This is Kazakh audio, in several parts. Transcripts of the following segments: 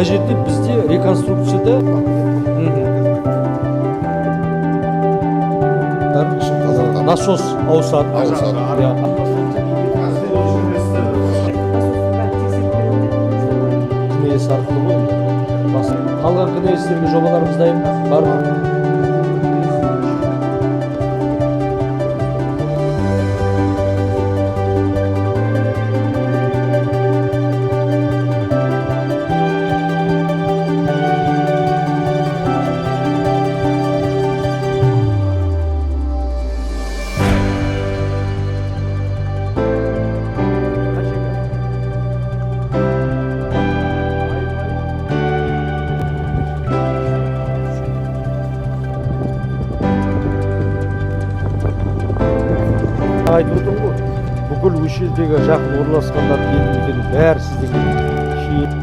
Мына жерде бізде реконструкцияда насос ауысады. Ауысады. Иә. КНС арқылы ғой енді. Қалған КНС-терге жобаларымыз дайын бар ма? Айтып отырмын ғой, бүкіл осы жердегі жақын орналасқандар, елді мекеннің бәрі сізден келеді.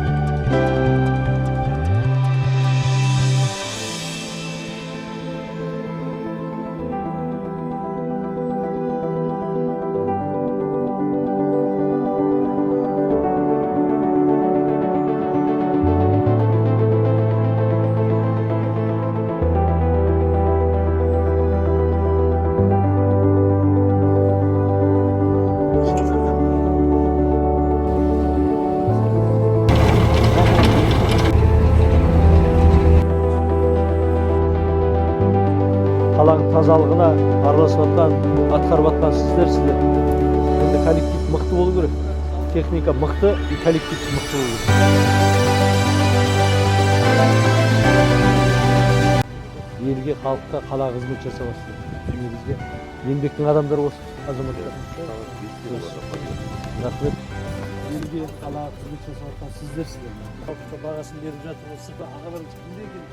Қаланың тазалығына араласып жатқан, атқарып жатқан сіздерсіздер. Енді коллектив мықты болу керек. Техника мықты и коллектив мықты болу керек. Елге, халыққа, қалаға қызмет жасап жатсыздар. Негізгі еңбектің адамдары осы азаматтар. Рахмет. Елге, қалаға қызмет жасап жатқан сіздерсіздер. Халыққа бағасын беріп жатыр. Сіз ағаларыңыз кімде екен?